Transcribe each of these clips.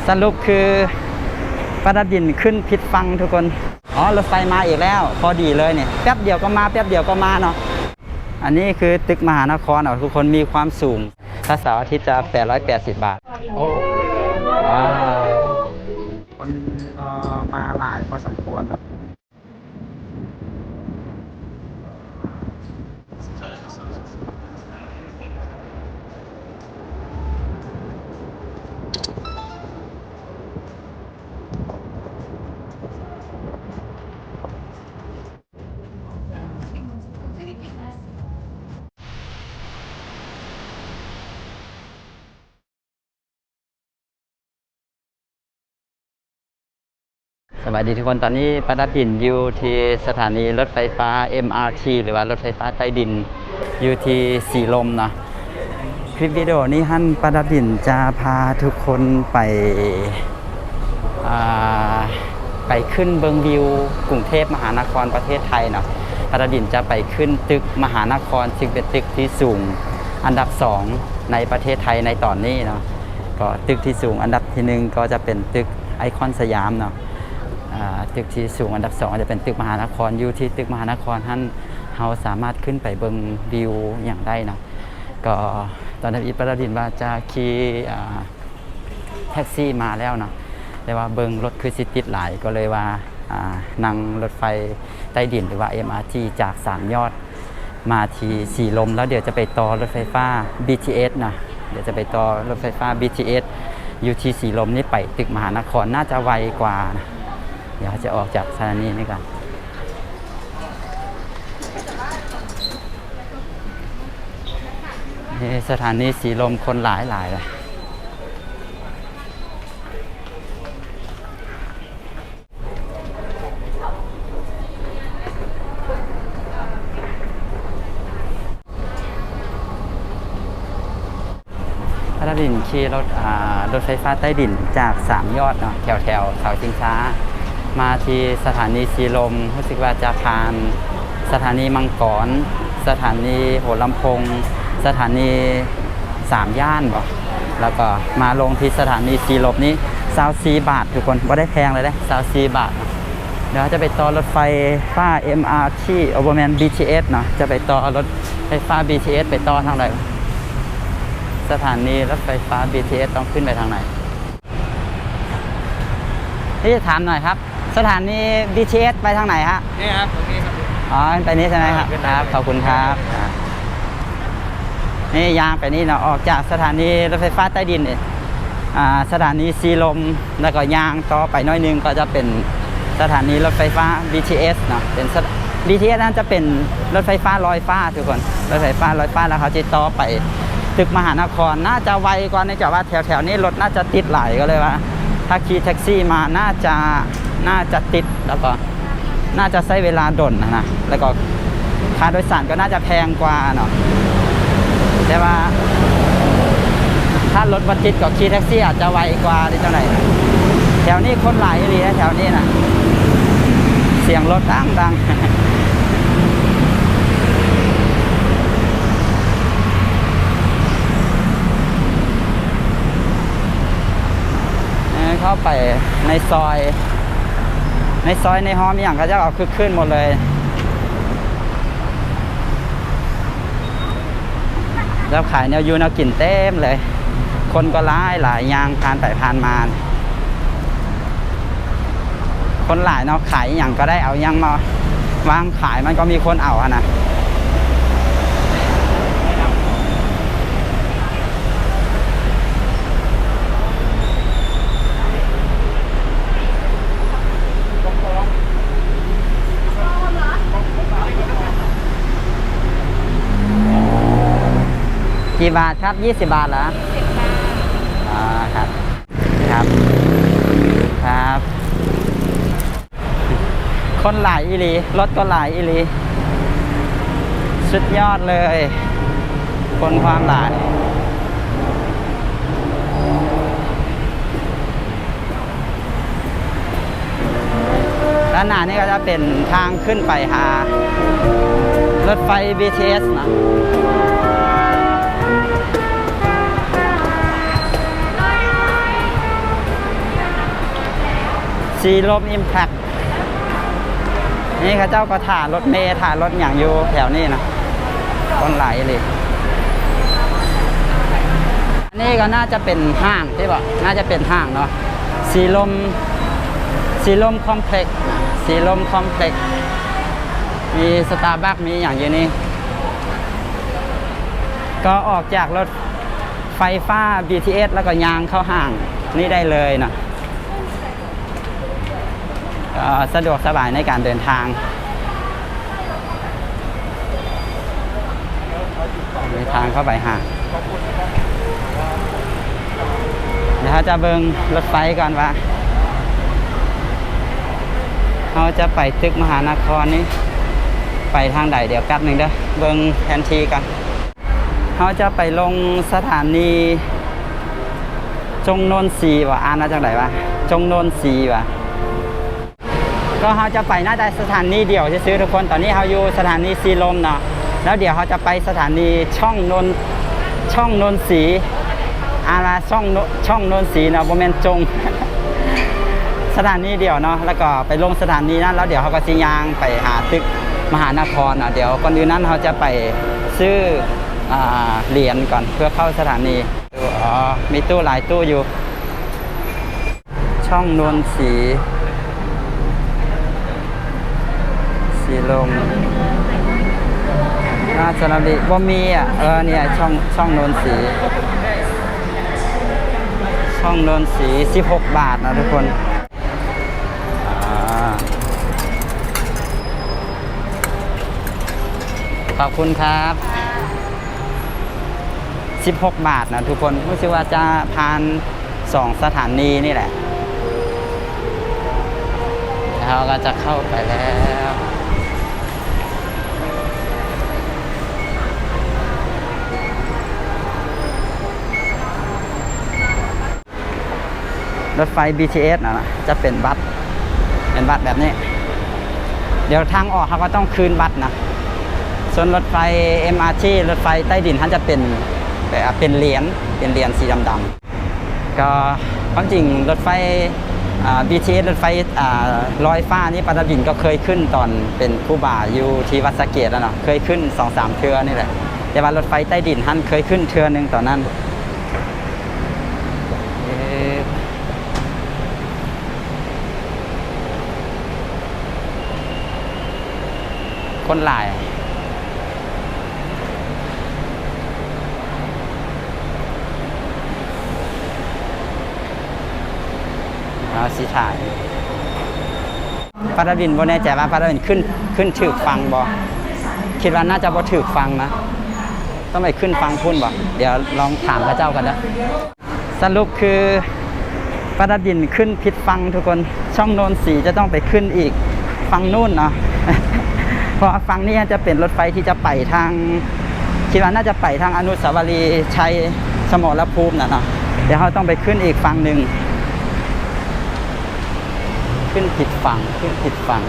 ສະຫຼຸບຄືປາຕາດິນຂຶ້ນຜິດຝັ່ງທຸກຄົນ. ອໍ ລົດໄຟມາອີກແລ້ວ ພໍດີເລີຍນີ້ ແປັບດຽວກໍມາ ແປັບດຽວກໍມາເນາະ. ອັນນີ້ຄືຕຶກມະຫານະຄອນເນາະທຸກຄົນ ມີຄວາມສູງ ຖ້າເສົາອາທິດຈະແປດຮ້ອຍແປດສິບບາດ. ໂອ້ ວ້າວ ຄົນ ເອີ ມາຫຼາຍພໍສົມຄວນ. ສະບາຍດີທຸກຄົນ ຕອນນີ້ປາຕາດິນຢູ່ທີ່ສະຖານີລົດໄຟຟ້າ ເອັມອາທີ ຫຼືວ່າລົດໄຟຟ້າໃຕ້ດິນ ຢູ່ທີ່ສີລົມເນາະ. ຄລິບວິດີໂອນີ້ຫັ້ນ ປາຕາດິນຈະພາທຸກຄົນໄປ ອ່າ ໄປຂຶ້ນເບິ່ງວິວກຸງເທບມະຫານະຄອນປະເທດໄທເນາະ. ປາຕາດິນຈະໄປຂຶ້ນຕຶກມະຫານະຄອນ ຊຶ່ງເປັນຕຶກທີ່ສູງອັນດັບສອງໃນປະເທດໄທໃນຕອນນີ້ເນາະ. ກໍຕຶກທີ່ສູງອັນດັບທີໜຶ່ງກໍຈະເປັນຕຶກໄອຄອນສະຫຍາມເນາະ. ອ່າ ຕຶກທີ່ສູງອັນດັບສອງກໍຈະເປັນຕຶກມະຫານະຄອນ. ຢູ່ທີ່ຕຶກມະຫານະຄອນຫັ້ນ ເຮົາສາມາດຂຶ້ນໄປເບິ່ງວິວຫຍັງໄດ້ເນາະ. ກໍຕອນທຳອິດປາຕາດິນວ່າຈະຂີ່ ອ່າ ແທັກຊີມາແລ້ວເນາະ ແຕ່ວ່າເບິ່ງລົດຄືຊິຕິດຫຼາຍ ກໍເລີຍວ່າ ອ່າ ນັ່ງລົດໄຟໃຕ້ດິນ ຫຼືວ່າ ເອັມອາທີ ຈາກສາມຍອດ ມາທີ່ສີລົມ ແລ້ວດຽວຈະໄປຕໍ່ລົດໄຟຟ້າ ບີທີເອສ ນະ. ດຽວຈະໄປຕໍ່ລົດໄຟຟ້າ ບີທີເອສ ຢູ່ທີ່ສີລົມນີ້ໄປຕຶກມະຫານະຄອນ ໜ້າຈະໄວກວ່ານະ. ດຽວເຮົາຈະອອກຈາກສະຖານີນີ້ກ່ອນ. ເອີ ສະຖານີສີລົມຄົນຫຼາຍໆ ເລີຍ. ພາລາດິນຂີ່ລົດ ອ່າ ລົດໄຟຟ້າໃຕ້ດິນຈາກສາມຍອດເນາະ ແຖວໆເສົາຊິງຊ້າ ມາທີ່ສະຖານີສີລົມ ຮູ້ສຶກວ່າຈະຜ່ານສະຖານີມັງກອນ, ສະຖານີຫົວລຳໂພງ, ສະຖານີ ສາມຍ່ານບໍ ແລ້ວກໍມາລົງທີ່ສະຖານີສີລົມນີ້ ຊາວສີ່ບາດທຸກຄົນ ບໍ່ໄດ້ແພງເລີຍເດ້ ຊາວສີ່ບາດ. ດຽວເຮົາຈະໄປຕໍ່ລົດໄຟຟ້າ ເອັມອາທີ ໂອ ບໍ່ແມ່ນ ບີທີເອສເນາະ ຈະໄປຕໍ່ລົດໄຟຟ້າ ບີທີເອສ ໄປຕໍ່ທາງໃດ? ສະຖານີລົດໄຟຟ້າ ບີທີເອສ ຕ້ອງຂຶ້ນໄປທາງໃດ? พี่ถามหน่อยครับ สถานี บีทีเอส ไปทางไหนฮะ? นี่ครับ ตรงนี้ครับ อ๋อ ไปนี้ใช่ไหมครับ? อ่า ขึ้นไป ครับ ขอบคุณครับ ครับ นี่ย่างไปนี่เนาะ ออกจากสถานีรถไฟฟ้าใต้ดิน อ่า สถานีสีลม แล้วก็ย่างต่อไปหน่อยนึงก็จะเป็นสถานีรถไฟฟ้า บีทีเอส เนาะ เป็นสถ- บีทีเอส นั่นจะเป็นรถไฟฟ้าลอยฟ้าทุกคน รถไฟฟ้าลอยฟ้า แล้วเขาจะต่อไปตึกมหานคร น่าจะไวกว่า เนื่องจากว่า แถวๆนี้รถน่าจะติดหลาย ก็เลยว่า ถ้าขี่แท็กซี่มาน่าจะ น่าจะติด แล้วก็น่าจะใช้เวลาดนหั้นนะ แล้วก็ค่าโดยสารก็น่าจะแพงกว่าเนาะ แต่ว่าถ้ารถบ่ติดก็ขี่แท็กซี่อาจจะไวกว่า หรือจั่งใด แถวนี้คนหลายอีหลีนะ แถวนี้นะ เสียงรถดังๆ เอ่อ เข้าไปในซอย ในซอยในฮอมอีหยังเขาเจ้าก็คึกคื้นหมดเลย แล้วขายแนวอยู่แนวกินเต็มเลย คนก็หลายหลาย ย่างผ่านไปผ่านมา คนหลายเนาะ ขายอีหยังก็ได้ เอาอีหยังมาวางขายมันก็มีคนเอาหั้นนะ กี่บาทครับ ยี่สิบบาทเหรอ อ๋อ ครับ ครับ ครับ คนหลายอีหลี รถก็หลายอีหลี สุดยอดเลย คนความหลาย ด้านหน้านี่ก็จะเป็นทางขึ้นไปหารถไฟ บีทีเอส นะ เ ສີລົມ Impact ນີ້ ເຂົາເຈົ້າກໍຖ້າລົດເມ ຖ້າລົດຫຍັງຢູ່ແຖວນີ້ນະ ຄົນຫຼາຍອີ່ຫຼີ. ອັນນີ້ກໍໜ້າຈະເປັນຫ້າງຕິເບາະ ໜ້າຈະເປັນຫ້າງເນາະ ສີລົມ ສີລົມ Complex ນະ ສີລົມ Complex ມີ Starbucks ມີຫຍັງຢູ່ນີ້ ກໍອອກຈາກລົດໄຟຟ້າ BTS ແລ້ວກໍຍ່າງເຂົ້າຫ້າງນີ້ໄດ້ເລີຍເນາະ. ກໍສະດວກສະບາຍໃນການເດີນທາງ ເດີນທາງເຂົ້າໄປຫາ ດຽວເຮົາຈະເບິ່ງລົດໄຟກ່ອນວ່າ ເຮົາຈະໄປຕຶກມະຫານະຄອນນີ້ໄປທາງໃດ ດຽວແປັບໜຶ່ງເດີ ເບິ່ງແຜນທີ່ກ່ອນ. ເຮົາຈະໄປລົງສະຖານີຈົງໂນນສີຫວາ ອ່ານວ່າຈັ່ງໃດຫວາ ຈົງໂນນສີຫວາ ກໍເຮົາຈະໄປໜ້າຈະສະຖານີດຽວຊື່ໆ ທຸກຄົນ. ຕອນນີ້ເຮົາຢູ່ສະຖານີສີລົມເນາະ ແລ້ວດຽວເຮົາຈະໄປສະຖານີຊ່ອງໂນນ ຊ່ອງໂນນສີ ອ່ານວ່າຊ່ອງໂນ ຊ່ອງໂນນສີເນາະ ບໍ່ແມ່ນຈົງ ສະຖານີດຽວເນາະ ແລ້ວກໍໄປລົງສະຖານີນັ້ນ ແລ້ວດຽວເຮົາກໍຊິຍ່າງໄປຫາຕຶກມະຫານະຄອນເນາະ. ດຽວກ່ອນອື່ນນັ້ນເຮົາຈະໄປຊື້ ອ່າ ຫຼຽນກ່ອນເພື່ອເຂົ້າສະຖານີ. ອໍ ມີຕູ້ຫຼາຍຕູ້ຢູ່ ຊ່ອງໂນນສີ ສີລົມ ລາຊະນະລິ ບໍ່ມີອ່ະ ເອີ ນີ້ ຊ່ອງ ຊ່ອງໂນນສີ ຊ່ອງໂນນສີ ສິບຫົກບາດນະທຸກຄົນ. ອ່າ ຂອບຄຸນຄັບ ສິບຫົກບາດນະທຸກຄົນ. ຮູ້ສຶກວ່າຈະຜ່ານສອງສະຖານີນີ້ແຫຼະ ເຮົາກໍຈະເຂົ້າໄປແລ້ວ. ລົດໄຟ BTS ນະ ຈະເປັນບັດ ເປັນບັດແບບນີ້. ດຽວທາງອອກເຮົາກໍຕ້ອງຄືນບັດນະ. ສ່ວນລົດໄຟ MRT ລົດໄຟໃຕ້ດິນຫັ້ນຈະເປັນ ເປັນຫຼຽນ ເປັນຫຼຽນສີດຳໆ. ກໍຄວາມຈິງລົດໄຟ ອ່າ BTS ລົດໄຟ ອ່າ ລອຍຟ້ານີ້ ປາດາບິນກໍເຄີຍຂຶ້ນຕອນເປັນຄູບາຢູ່ທີ່ວັດສະເກດແລ້ວເນາະ ເຄີຍຂຶ້ນສອງສາມເທື່ອນີ້ແຫຼະ. ແຕ່ວ່າລົດໄຟໃຕ້ດິນຫັ້ນເຄີຍຂຶ້ນເທື່ອໜຶ່ງຕອນນັ້ນ. ເອີ ຄົນຫຼາຍ. ເຮົາຊິຖ່າຍ ປາດາບິນ ບໍ່ແນ່ໃຈວ່າປາດາບິນຂຶ້ນ ຂຶ້ນຖືກຝັ່ງບໍ່? ຄິດວ່າໜ້າຈະບໍ່ຖືກຝັ່ງນະ ຕ້ອງໄປຂຶ້ນຝັ່ງພຸ້ນບໍ່? ດຽວລອງຖາມເຂົາເຈົ້າກ່ອນເດີ. ສະຫຼຸບຄືປາດາບິນຂຶ້ນຜິດຝັ່ງທຸກຄົນ. ຊ່ອງໂນນສີຈະຕ້ອງໄປຂຶ້ນອີກຝັ່ງນູ້ນເນາະ ເພາະວ່າຝັ່ງນີ້ຈະເປັນລົດໄຟທີ່ຈະໄປທາງ ຄິດວ່າໜ້າຈະໄປທາງອະນຸສາວະລີໄຊສະໝໍລະພູມນະເນາະ. ດຽວເຮົາຕ້ອງໄປຂຶ້ນອີກຝັ່ງໜຶ່ງ. ຂຶ້ນຜິດຝັ່ງ ຂຶ້ນຜິດຝັ່ງ.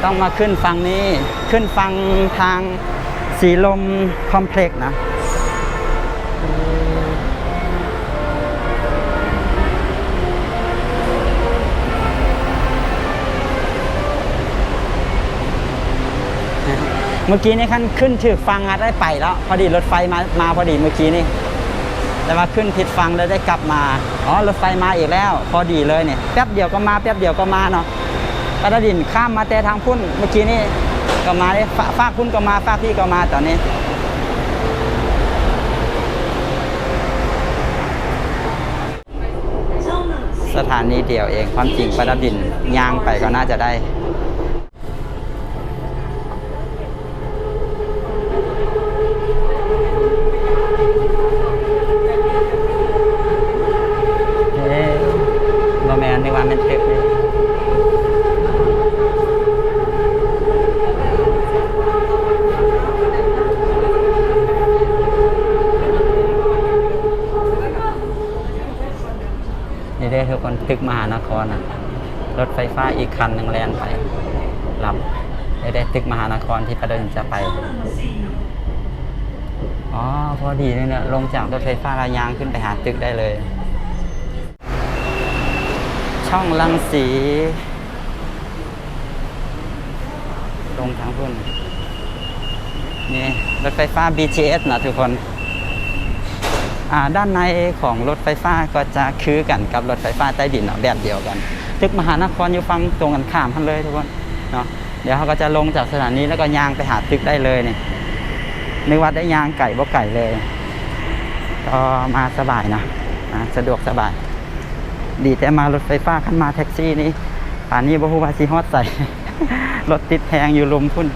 ຕ້ອງມາຂຶ້ນຝັ່ງນີ້ ຂຶ້ນຝັ່ງທາງສີລົມຄອມເພລັກນະ. ມື້ກີ້ນີ້ຄັນຂຶ້ນຖືກຝັ່ງອາດໄດ້ໄປແລ້ວ ພໍດີລົດໄຟມາ ມາພໍດີມື້ກີ້ນີ້ ແຕ່ວ່າຂຶ້ນຜິດຝັ່ງແລ້ວໄດ້ກັບມາ. ອໍ ລົດໄຟມາອີກແລ້ວ ພໍດີເລີຍນີ້ ແປັບດຽວກໍມາ ແປັບດຽວກໍມາເນາະ. ປາດາບິນຂ້າມມາແຕ່ທາງພຸ້ນ ເມື່ອກີ້ນີ້ກໍມາເດ້ ຟາກ ຟາກພຸ້ນກໍມາ ຟາກພີ້ກໍມາຕອນນີ້. ສະຖານີດຽວເອງ ຄວາມຈິງປາດາບິນຍ່າງໄປກໍໜ້າຈະໄດ້. ເອີ ບໍ່ແມ່ນ ນຶກວ່າແມ່ນຕຶກນີ້. ນີ້ເດ້ທຸກຄົນ ຕຶກມະຫານະຄອນນະ ລົດໄຟຟ້າອີກຄັນໜຶ່ງແລ່ນໄປ ລຳ. ໄດ້ຕຶກມະຫານະຄອນທີ່ປະດາວດິນຈະໄປ. ອໍ ພໍດີເລີຍເນາະ ລົງຈາກລົດໄຟຟ້າແລ້ວຍ່າງຂຶ້ນໄປຫາຕຶກໄດ້ເລີຍ. ຊ່ອງລັງສີ ລົງທາງພຸ້ນ. ນີ້ລົດໄຟຟ້າ ບີທີເອສ ນະທຸກຄົນ. ອາ ດ້ານໃນຂອງລົດໄຟຟ້າກໍຈະຄືກັນກັບລົດໄຟຟ້າໃຕ້ດິນເນາະ ແບບດຽວກັນ. ຕຶກມະຫານະຄອນຢູ່ຝັ່ງຕົງກັນຂ້າມຫັ້ນເລີຍທຸກຄົນເນາະ. ດຽວເຮົາກໍຈະລົງຈາກສະຖານີແລ້ວກໍຍ່າງໄປຫາຕຶກໄດ້ເລີຍນີ້. ນຶກວ່າໄດ້ຍ່າງໄກ ບໍ່ໄກເລີຍ. ກໍມາສະບາຍນະ ອາ ສະດວກສະບາຍ. ດີແຕ່ມາລົດໄຟຟ້າ, ຄັນມາແທັກຊີນີ້ ປານນີ້ບໍ່ຮູ້ວ່າຊິຮອດໃສ. ລົດຕິດແຮງຢູ່ລຸ່ມພຸ້ນ.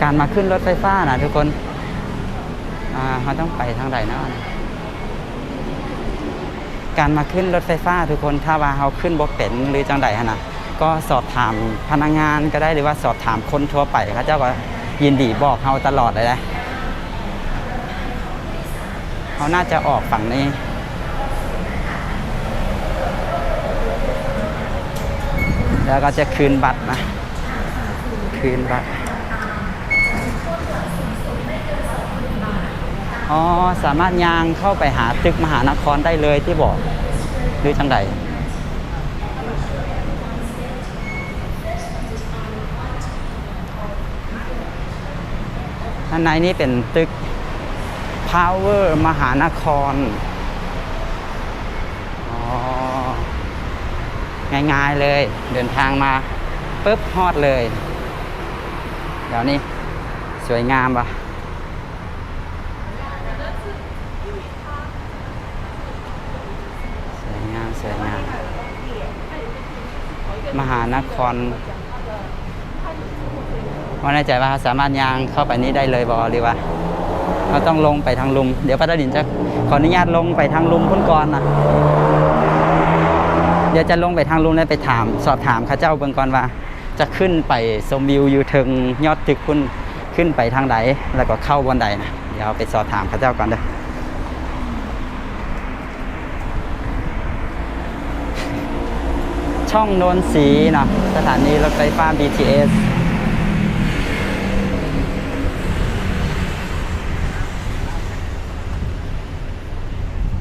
ການມາຂຶ້ນລົດໄຟຟ້ານະທຸກຄົນ ອາ ເຮົາຕ້ອງໄປທາງໃດເນາະ? ການມາຂຶ້ນລົດໄຟຟ້າທຸກຄົນ ຖ້າວ່າເຮົາຂຶ້ນບໍ່ເປັນ ຫຼື ຈັ່ງໃດຫັ້ນນະ ກໍສອບຖາມພະນັກງານກໍໄດ້ ຫຼືວ່າສອບຖາມຄົນທົ່ວໄປ ເຂົາເຈົ້າກໍຍິນດີບອກເຮົາຕະຫຼອດເລີຍເດ້. ເຮົາໜ້າຈະອອກຝັ່ງນີ້ ແລ້ວກໍຈະຄືນບັດນະ ຄືນບັດ. ອໍ ສາມາດຍ່າງເຂົ້າໄປຫາຕຶກມະຫານະຄອນໄດ້ເລີຍຕິບໍ ຫຼື ຈັ່ງໃດ? ດ້ານໃນນີ້ເປັນຕຶກພາວເວີມະຫານະຄອນ. ອໍ ງ່າຍໆເລີຍ ເດີນທາງມາປຶບຮອດເລີຍ. ດຽວນີ້ສວຍງາມບໍ່? ສວຍງາມ ສວຍງາມ. ມະຫານະຄອນ ບໍ່ແນ່ໃຈວ່າເຮົາສາມາດຍ່າງເຂົ້າໄປນີ້ໄດ້ເລີຍບໍ່ ຫຼືວ່າເຮົາຕ້ອງລົງໄປທາງລຸ່ມ. ດຽວປະດາວດິນຈະຂໍອະນຸຍາດລົງໄປທາງລຸ່ມພຸ້ນກ່ອນນະ. ດຽວຈະລົງໄປທາງລຸ່ມ ແລ້ວໄປຖາມ ສອບຖາມເຂົາເຈົ້າເບິ່ງກ່ອນວ່າ ຈະຂຶ້ນໄປຊົມວິວຢູ່ເທິງຍອດຕຶກພຸ້ນ ຂຶ້ນໄປທາງໃດ ແລ້ວກໍເຂົ້າບ່ອນໃດນະ. ດຽວໄປສອບຖາມເຂົາເຈົ້າກ່ອນເດີ. ຊ່ອງໂນນສີເນາະ ສະຖານີລົດໄຟຟ້າ ບີທີເອສ.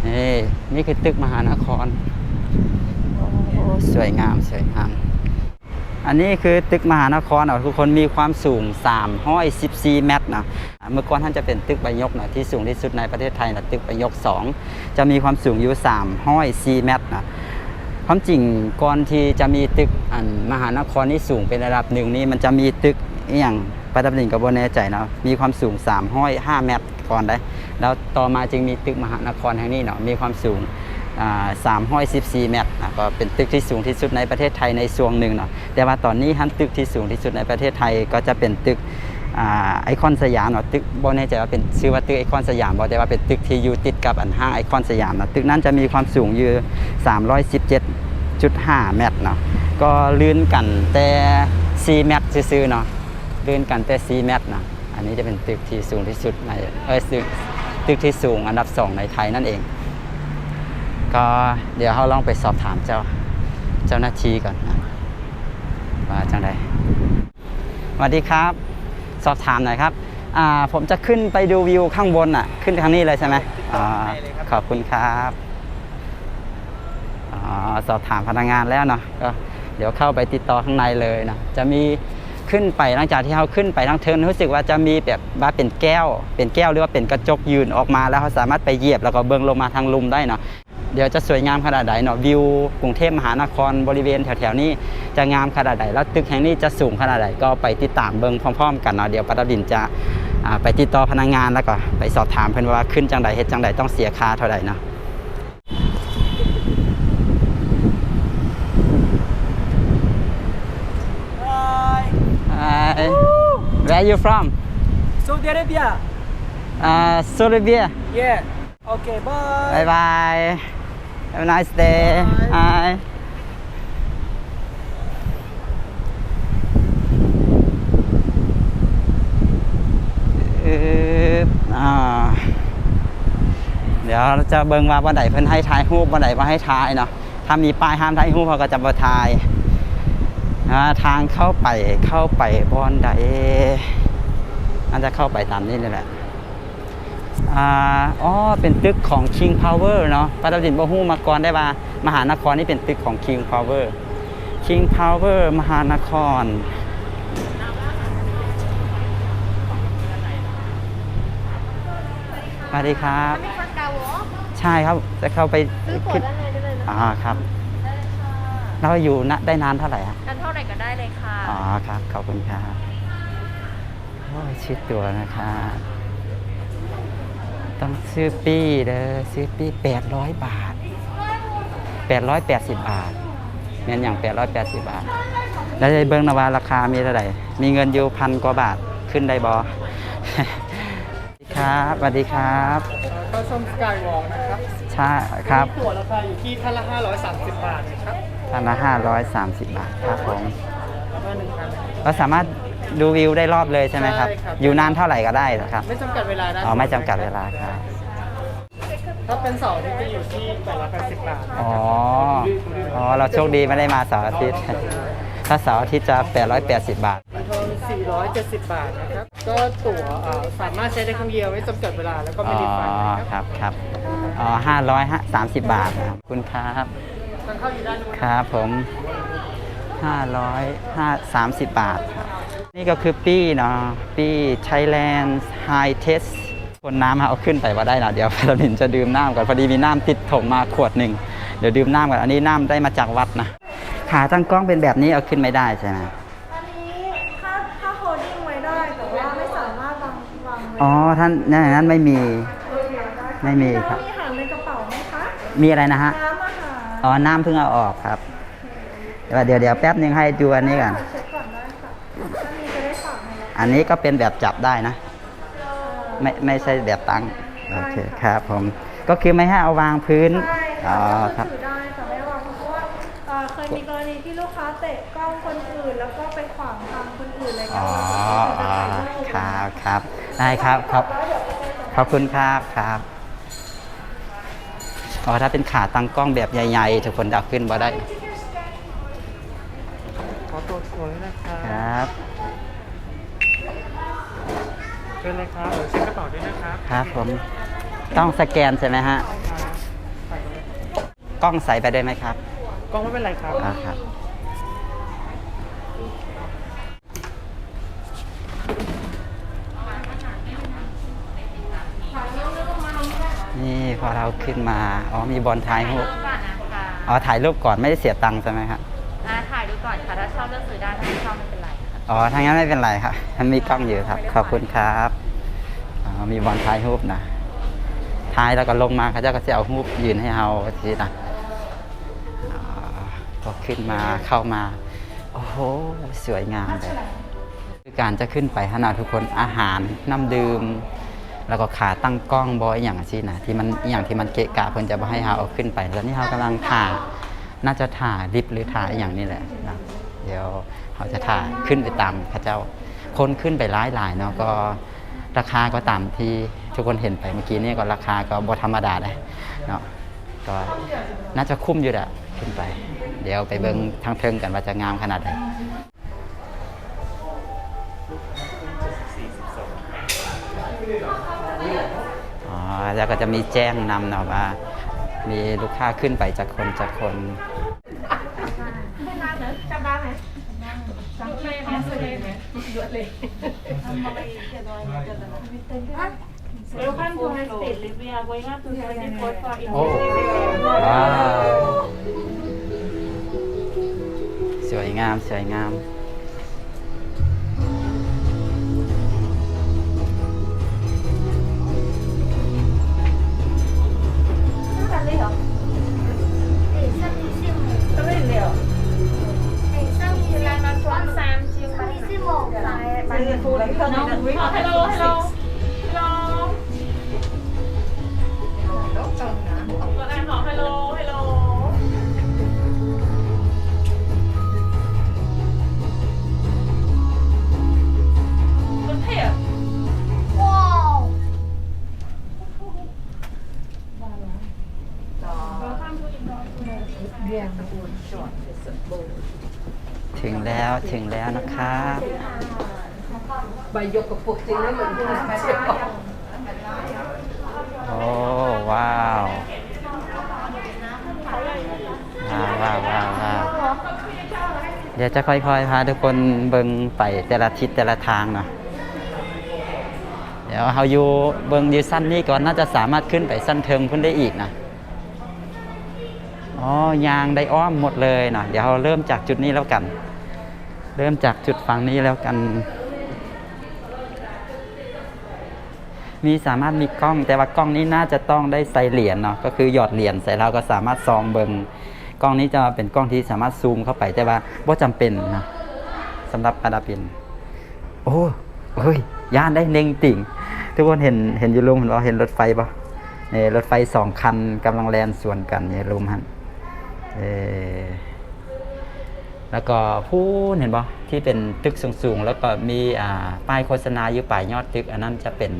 ນີ້ ນີ້ຄືຕຶກມະຫານະຄອນ. ໂອ້ ສວຍງາມ ສວຍງາມ. ອັນນີ້ຄືຕຶກມະຫານະຄອນເນາະ ທຸກຄົນ ມີຄວາມສູງສາມຮ້ອຍສິບສີ່ແມັດເນາະ. ເມື່ອກ່ອນຫັ້ນຈະເປັນຕຶກໃບຍົກເນາະ ທີ່ສູງທີ່ສຸດໃນປະເທດໄທນະ ຕຶກໃບຍົກສອງ ຈະມີຄວາມສູງຢູ່ສາມຮ້ອຍສີ່ແມັດເນາະ. ຄວາມຈິງກ່ອນທີ່ຈະມີຕຶກ ອັນ ມະຫານະຄອນນີ້ສູງເປັນອັນດັບໜຶ່ງນີ້ ມັນຈະມີຕຶກອີ່ຫຍັງ ປະດັບນີ້ກໍບໍ່ແນ່ໃຈເນາະ ມີຄວາມສູງສາມຮ້ອຍຫ້າແມັດ ກ່ອນໄດ໋ ແລ້ວຕໍ່ມາຈຶ່ງມີຕຶກມະຫານະຄອນແຫ່ງນີ້ເນາະ ມີຄວາມສູງ ອາ ສາມຮ້ອຍສິບສີ່ແມັດນະ ກໍເປັນຕຶກທີ່ສູງທີ່ສຸດໃນປະເທດໄທໃນຊ່ວງໜຶ່ງເນາະ. ແຕ່ວ່າຕອນນີ້ຫັ້ນ ຕຶກທີ່ສູງທີ່ສຸດໃນປະເທດໄທກໍຈະເປັນຕຶກ ອາ ໄອຄອນສະຫຍາມເນາະ ຕຶກ ບໍ່ແນ່ໃຈວ່າເປັນ ຊື່ວ່າຕຶກໄອຄອນສະຫຍາມບໍ່ ແຕ່ວ່າເປັນຕຶກທີ່ຢູ່ຕິດກັບ ອັນ ຫ້າງໄອຄອນສະຫຍາມເນາະ. ຕຶກນັ້ນຈະມີຄວາມສູງຢູ່ສາມຮ້ອຍສິບເຈັດຈຸດຫ້າແມັດເນາະ ກໍລື່ນກັນແຕ່ສີ່ແມັດຊື່ໆເນາະ ລື່ນກັນແຕ່ສີ່ແມັດເນາະ. ອັນນີ້ຈະເປັນຕຶກທີ່ສູງທີ່ສຸດໃນ ເອີ ຕຶກ ຕຶກທີ່ສູງອັນດັບສອງໃນໄທນັ້ນເອງ. ກໍດຽວເຮົາລອງໄປສອບຖາມເຈົ້າ ເຈົ້າໜ້າທີ່ກ່ອນນະ ວ່າຈັ່ງໃດ. ສະຫວັດດີຄັບ ສອບຖາມໜ້ອຍຄັບ ອາ ຜົມຈະຂຶ້ນໄປດູວິວຂ້າງບົນນະ ຂຶ້ນທາງນີ້ເລີຍໃຊ່ໄໝ? ອໍ ໄດ້ເລີຍຄັບ ຂອບຄຸນຄັບ. ອໍ ສອບຖາມພະນັກງານແລ້ວເນາະ ກໍດຽວເຂົ້າໄປຕິດຕໍ່ຂ້າງໃນເລີຍເນາະ. ຈະມີຂຶ້ນໄປ ຫຼັງຈາກທີ່ເຮົາຂຶ້ນໄປທາງເທິງ ຮູ້ສຶກວ່າຈະມີແບບວ່າເປັນແກ້ວ ເປັນແກ້ວ ຫຼືວ່າເປັນກະຈົກຍື່ນອອກມາ ແລ້ວເຮົາສາມາດໄປຢຽບ ແລ້ວກໍເບິ່ງລົງມາທາງລຸ່ມໄດ້ເນາະ. ດຽວຈະສວຍງາມຂະໜາດໃດເນາະ ວິວກຸງເທບມະຫານະຄອນບໍລິເວນແຖວໆນີ້ຈະງາມຂະໜາດໃດ ແລ້ວຕຶກແຫ່ງນີ້ຈະສູງຂະໜາດໃດ ກໍໄປຕິດຕາມເບິ່ງພ້ອມໆກັນເນາະ. ດຽວປະດັບດິນຈະ ອາ ໄປຕິດຕໍ່ພະນັກງານ ແລ້ວກໍໄປສອບຖາມເພິ່ນວ່າຂຶ້ນຈັ່ງໃດ ເຮັດຈັ່ງໃດ ຕ້ອງເສຍຄ່າເທົ່າໃດເນາະ. Hi. Hi. Where you from? Saudi Arabia. Uh, Saudi Arabia. Yeah. Okay, bye. Bye bye. Have a nice day. Bye. Bye. ອາ ດ ດຽວເຮົາຈະເບິ່ງວ່າບ່ອນໃດເພິ່ນໃຫ້ຖ່າຍຮູບ ບ່ອນໃດບໍ່ໃຫ້ຖ່າຍເນາະ. ຖ້າມີປ້າຍຫ້າມຖ່າຍຮູບ ເຮົາກໍຈະບໍ່ຖ່າຍ. ອ່າ ທາງເຂົ້າໄປ ເຂົ້າໄປບ່ອນໃດ? ອາດຈະເຂົ້າໄປຕາມນີ້ນີ້ແຫຼະ. ອ່າ ອໍ ເປັນຕຶກຂອງ King Power ເນາະ. ປາຕາວດິນບໍ່ຮູ້ມາກ່ອນໄດ້ວ່າ ມະຫານະຄອນນີ້ເປັນຕຶກຂອງ King Power. King Power ມະຫານະຄອນ. ສະຫວັດດີຄັບ. ໃຊ່ຄັບ ຈະເຂົ້າໄປ ຊື້ຕົ໋ວດ້ານໃນໄດ້ເລີຍນະ. ອໍ ຄັບ. ໄດ້ເລີຍຄ່ະ. ແລ້ວຢູ່ນະ ໄດ້ນານເທົ່າໃດອະ? ນານເທົ່າໃດກໍໄດ້ເລີຍຄ່ະ. ອໍ ຄັບ ຂອບຄຸນຄັບ. ໂອ້ຍ ຊິດຕົວນະຄັບ. ຕ້ອງຊື້ປີ້ເດີ ຊື້ປີ້ ແປດຮ້ອຍບາດ ແປດຮ້ອຍແປດສິບບາດ. ແມ່ນຫຍັງ ແປດຮ້ອຍແປດສິບບາດ? ແລ້ວໄດ້ເບິ່ງນະວ່າລາຄາມີເທົ່າໃດ? ມີເງິນຢູ່ພັນກວ່າບາດ ຂຶ້ນໄດ້ບໍ່? ຄັບ ສະຫວັດດີຄັບ. ເອີ ເຂົ້າຊົມ Skywalk ນະຄັບ. ໃຊ່ຄັບ. ຕົ໋ວລາຄາຢູ່ທີ່ທ່ານລະຫ້າຮ້ອຍສາມສິບບາດນະຄັບ. ທ່ານລະຫ້າຮ້ອຍສາມສິບບາດ ຄັບຜົມ. ແລ້ວກໍໜຶ່ງພັນ. ເຮົາສາມາດດູວິວໄດ້ລອບເລີຍໃຊ່ໄໝຄັບ? ໃຊ່ຄັບ. ຢູ່ນານເທົ່າໃດກໍໄດ້ເນາະຄັບ? ໄມ່ຈຳກັດເວລາໄດ້. ອໍ ໄມ່ຈຳກັດເວລາຄັບ. ຖ້າເປັນເສົາອາທິດຈະຢູ່ທີ່ແປດຮ້ອຍແປດສິບບາດ. ອໍ ອໍ ເຮົາໂຊກດີໄມ່ໄດ້ມາເສົາອາທິດ. ຖ້າເສົາອາທິດຈະແປດຮ້ອຍແປດສິບບາດ. ບັນທອນສີ່ຮ້ອຍເຈັດສິບບາດນະຄັບ. ກໍຕົ໋ວ ເອີ ສາມາດໃຊ້ໄດ້ຄັ້ງດຽວ ໄມ່ຈຳກັດເວລາ ແລ້ວກໍໄມ່ມີໄຟນະຄັບ. ອໍ ຫ້າຮ້ອຍສາມສິບບາດ. ຂອບຄຸນຄັບ. ທາງເຂົ້າຢູ່ດ້ານໂນ້ນ. ຄັບຜົມ. ຫ້າຮ້ອຍ ຫ້າ ສາມສິບບາດ. ນີ້ກໍຄືປີ້ເນາະ ປີ້ Thailand High Test. ຄົນ ນ້ຳເຮົາເອົາຂຶ້ນໄປບໍ່ໄດ້ນະ. ດຽວປາຕາວດິນຈະດື່ມນ້ຳກ່ອນ ພໍດີມີນ້ຳຕິດຖົງມາຂວດໜຶ່ງ. ດຽວດື່ມນ້ຳກ່ອນ. ອັນນີ້ນ້ຳໄດ້ມາຈາກວັດນະ. ຂາຕັ້ງກ້ອງເປັນແບບນີ້ເອົາຂຶ້ນໄມ່ໄດ້ໃຊ່ໄໝ? ອັນນີ້ ຖ້າ ຖ້າ holding ໄວ້ໄດ້ ແຕ່ວ່າໄມ່ສາມາດວາງ ວາງໄວ້. ອໍ ທ່ານ ໃນນັ້ນໄມ່ມີ. ໂອເຄ ໄດ້. ໄມ່ມີຄັບ. ມີອາຫານໃນກະເປົາໄໝຄະ? ມີອະໄລນະຮະ? ນ້ຳອາຫານ. ອໍ ນ້ຳເພິ່ງເອົາອອກຄັບ. ໂອເຄ ດຽວ ດຽວແປັບໜຶ່ງ ໃຫ້ດູອັນນີ້ກ່ອນ. ເຊັກກ່ອນໄດ້ຄ່ະ. ອັນນີ້ຈະໄດ້ຝາກໃຫ້. ອັນນີ້ກໍເປັນແບບຈັບໄດ້ນະ. ໄມ່ ໄມ່ໃຊ່ແບບຕັ້ງ. ໂອເຄ ໄດ້ຄ່ະ ຄັບຜົມ. ກໍຄືໄມ່ໃຫ້ເອົາວາງພື້ນ. ໃຊ່ຄ່ະ. ອໍ ຄັບ. ຖືໄດ້ ແຕ່ໄມ່ວາງ ເພາະວ່າ ເອີ ເຄີຍມີກໍລະນີທີ່ລູກຄ້າເຕະກ້ອງຄົນອື່ນ ແລ້ວກໍໄປຂວາງທາງຄົນອື່ນ ອາ ອໍ ອໍ ຄັບ ຄັບ ໄດ້ຄັບ. ຂອບ ຂອບຄຸນຄັບ ຄັບ. ອໍ ຖ້າເປັນຂາຕັ້ງກ້ອງແບບໃຫຍ່ໆ ທຸກຄົນຈະເອົາຂຶ້ນບໍ່ໄດ້. ຂໍຕົວ ຕົວນີ້ນະຄັບ. ຄັບ ເຊີນເລີຍຄັບ. ເອີ ເຊັກກະເປົາດ້ວຍນະຄັບ. ຄັບຜົມ. ຕ້ອງສະແກນໃຊ່ໄໝຮະ? ໃຊ່ຄັບ. ກ້ອງໃສ່ໄປໄດ້ໄໝຄັບ? ກ້ອງໄມ່ເປັນໄລຄັບ. ອາ ຄັບ. ນີ້ພໍເຮົາຂຶ້ນມາ ອໍ ມີບ່ອນຖ່າຍຮູບ. ຖ່າຍຮູບກ່ອນນະຄະ. ອໍ ຖ່າຍຮູບກ່ອນ ໄມ່ໄດ້ເສຍຕັງໃຊ່ໄໝຄະ? ອ່າ ຖ່າຍດູກ່ອນຄ່ະ ຖ້າຊອບເລືອກຊື້ໄດ້ ຖ້າໄມ່ຊອບໄມ່ເປັນໄລ. ອໍ ຖ້າຊັ້ນໄມ່ເປັນໄລຄະ ມັນມີກ້ອງຢູ່ຄັບ. ຂອບຄຸນຄັບ. ອໍ ມີບ່ອນຖ່າຍຮູບນະ ຖ່າຍແລ້ວກໍລົງມາ ເຂົາເຈົ້າກໍຊິເອົາຮູບຍື່ນໃຫ້ເຮົາຊີ້ນະ. ອໍ ພໍຂຶ້ນມາ ເຂົ້າມາ ໂອ້ໂຫ ສວຍງາມເລີຍ. ຄືການຈະຂຶ້ນໄປຫັ້ນນະທຸກຄົນ ອາຫານ ນ້ຳດື່ມ ແລ້ວກໍຂາຕັ້ງກ້ອງບໍ ອີ່ຫຍັງຊີ້ນະ ທີ່ມັນ ອີ່ຫຍັງທີ່ມັນເກະກະ ເພິ່ນຈະບໍ່ໃຫ້ເຮົາເອົາຂຶ້ນໄປ. ຕອນນີ້ເຮົາກຳລັງຖ້າ ໜ້າຈະຖ້າລິບ ຫຼືຖ້າອີ່ຫຍັງນີ້ແຫຼະນະ. ດຽວເຮົາຈະຖ້າຂຶ້ນໄປຕາມເຂົາເຈົ້າ. ຄົນຂຶ້ນໄປຫຼາຍໆເນາະ ກໍລາຄາກໍຕາມທີ່ທຸກຄົນເຫັນໄປເມື່ອກີ້ນີ້ ກໍລາຄາກໍບໍ່ທຳມະດາເດ້ເນາະ. ກໍໜ້າຈະຄຸ້ມຢູ່ແຫຼະ ຂຶ້ນໄປ. ດຽວໄປເບິ່ງທາງເທິງກັນວ່າຈະງາມຂະໜາດໃດ. ອໍ ແລ້ວກໍຈະມີແຈ້ງນຳເນາະວ່າ ມີລູກຄ້າຂຶ້ນໄປຈັກຄົນ ຈັກຄົນ. Welcome to High Speed Lift. We are going up to twenty-fourth floor in ໂອ້ ວ້າວ ສວຍງາມ ສວຍງາມ. ເ ເຖິງແລ້ວ ເຖິງແລ້ວນະຄະ. ໂອ້ ວ້າວ ວ້າວ ວ້າວ ວ້າວ. ດຽວຈະຄ່ອຍໆພາທຸກຄົນເບິ່ງໄປແຕ່ລະທິດແຕ່ລະທາງເນາະ. ດຽວເຮົາຢູ່ ເບິ່ງຢູ່ຊັ້ນນີ້ກ່ອນ ໜ້າຈະສາມາດຂຶ້ນໄປຊັ້ນເທິງພຸ້ນໄດ້ອີກນະ. ອໍ ຍ່າງໄດ້ອ້ອມໝົດເລີຍເນາະ. ດຽວເຮົາເລີ່ມຈາກຈຸດນີ້ແລ້ວກັນ ເລີ່ມຈາກຈຸດຝັ່ງນີ້ແລ້ວກັນ. ມີ ສາມາດມີກ້ອງ ແຕ່ວ່າກ້ອງນີ້ໜ້າຈະຕ້ອງໄດ້ໃສ່ຫຼຽນເນາະ ກໍຄືຫຍອດຫຼຽນໃສ່ ເຮົາກໍສາມາດສ່ອງເບິ່ງ. ກ້ອງນີ້ຈະເປັນກ້ອງທີ່ສາມາດຊູມເຂົ້າໄປ ແຕ່ວ່າບໍ່ຈຳເປັນເນາະ ສຳລັບປາດາບິນ. ໂອ້ ເຮີ້ຍ ຢ້ານໄດ໋ ເໜັງຕິ່ງ. ທຸກຄົນເຫັນ ເຫັນຢູ່ລຸ່ມ ເຫັນບໍ່? ເຫັນລົດໄຟບໍ່? ນີ້ ລົດໄຟສອງຄັນກຳລັງແລ່ນສວນກັນຢູ່ລຸ່ມຫັ້ນ. ເອີ ແລ້ວກໍພຸ້ນ ເຫັນບໍ່ ທີ່ເປັນຕຶກສູງໆ ແລ້ວກໍມີ ອ່າ ປ້າຍໂຄສະນາຢູ່ປາຍຍອດຕຶກ ອັນນັ້ນຈະເປັນ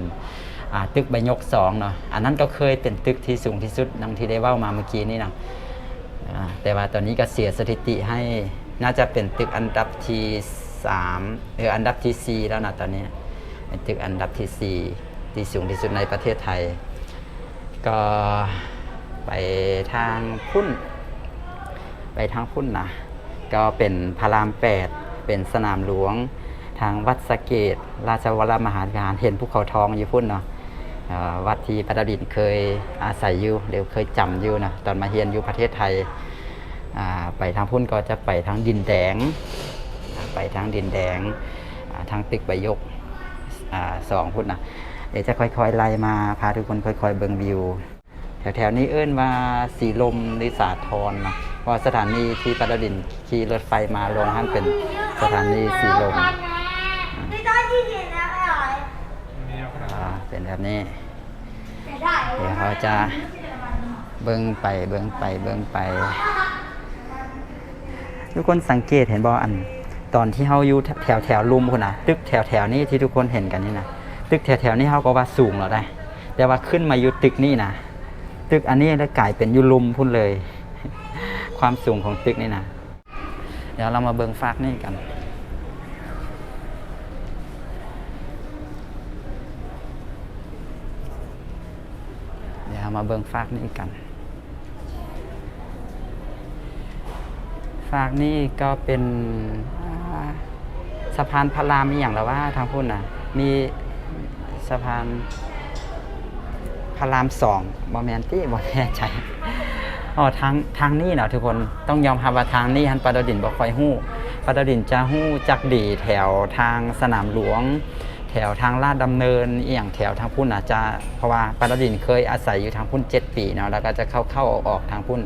ອ່າ ຕຶກໃບຍົກສອງເນາະ. ອັນນັ້ນກໍເຄີຍເປັນຕຶກທີ່ສູງທີ່ສຸດ ດັ່ງທີ່ໄດ້ເວົ້າມາເມື່ອກີ້ນີ້ເນາະ. ອ່າ ແຕ່ວ່າຕອນນີ້ກໍເສຍສະຖິຕິໃຫ້ ໜ້າຈະເປັນຕຶກອັນດັບທີສາມ ເອີ ອັນດັບທີສີ່ແລ້ວນະ ຕອນນີ້ ເປັນຕຶກອັນດັບທີສີ່ ທີ່ສູງທີ່ສຸດໃນປະເທດໄທ. ກໍໄປທາງພຸ້ນ ໄປທາງພຸ້ນນະ ກໍເປັນພະລາມແປດ ເປັນສະໜາມຫຼວງ ທາງວັດສະເກດ ລາຊະວະລະມະຫາວິຫານ ເຫັນພູເຂົາທອງຢູ່ພຸ້ນເນາະ. ເອີ ວັດທີ່ປາດາບິນເຄີຍອາໄສຢູ່ ຫຼືເຄີຍຈຳຢູ່ນະ ຕອນມາຮຽນຢູ່ປະເທດໄທ. ອ່າ ໄປທາງພຸ້ນກໍຈະໄປທາງດິນແດງ ໄປທາງດິນແດງ ອ່າ ທາງຕຶກໃບຍົກ ອ່າ ສອງພຸ້ນນະ. ດຽວຈະຄ່ອຍໆໄລ່ມາ ພາທຸກຄົນຄ່ອຍໆເບິ່ງວິວ. ແຖວໆນີ້ເອີ້ນວ່າສີລົມ ຫຼື ສາທອນເນາະ ເພາະວ່າສະຖານີທີ່ປາດາບິນຂີ່ລົດໄຟມາລົງຫັ້ນເປັນສະຖານີສີລົມ. ອ່າ ເປັນແບບນີ້. ດຽວເຮົາຈະເບິ່ງໄປ ເບິ່ງໄປ ເບິ່ງໄປ. ທຸກຄົນສັງເກດເຫັນບໍ່? ອັນ ຕອນທີ່ເຮົາຢູ່ແຖວໆລຸ່ມພຸ້ນນະ ຕຶກແຖວໆນີ້ທີ່ທຸກຄົນເຫັນກັນນີ້ນະ ຕຶກແຖວໆນີ້ເຮົາກໍວ່າສູງແລ້ວໄດ໋ ແຕ່ວ່າຂຶ້ນມາຢູ່ຕຶກນີ້ນະ ຕຶກອັນນີ້ລະກາຍເປັນຢູ່ລຸ່ມພຸ້ນເລີຍ ຄວາມສູງຂອງຕຶກນີ້ນະ. ດຽວເຮົາມາເບິ່ງຟາກນີ້ກັນ ດຽວເຮົາມາເບິ່ງຟາກນີ້ກັນ. ຟາກນີ້ກໍເປັນ ອ່າ ສະພານພະລາມອີ່ຫຍັງລະວ່າ ທາງພຸ້ນນະ ມີສະພານພະລາມສອງ ບໍ່ແມ່ນຕິ ບໍ່ແນ່ໃຈ. ອໍ ທາງ ທາງນີ້ເນາະທຸກຄົນ ຕ້ອງຍອມຮັບວ່າທາງນີ້ຫັ້ນປາດາບິນບໍ່ຄ່ອຍຮູ້. ປາດາບິນຈະຮູ້ຈັກດີແຖວທາງສະໜາມຫຼວງ ແຖວທາງລາດດຳເນີນ ອີ່ຫຍັງແຖວທາງພຸ້ນນະຈະ ເພາະວ່າປາດາບິນເຄີຍອາໄສຢູ່ທາງພຸ້ນເຈັດປີເນາະ ແລ້ວກໍຈະເຂົ້າໆອອກໆທາງພຸ້ນ.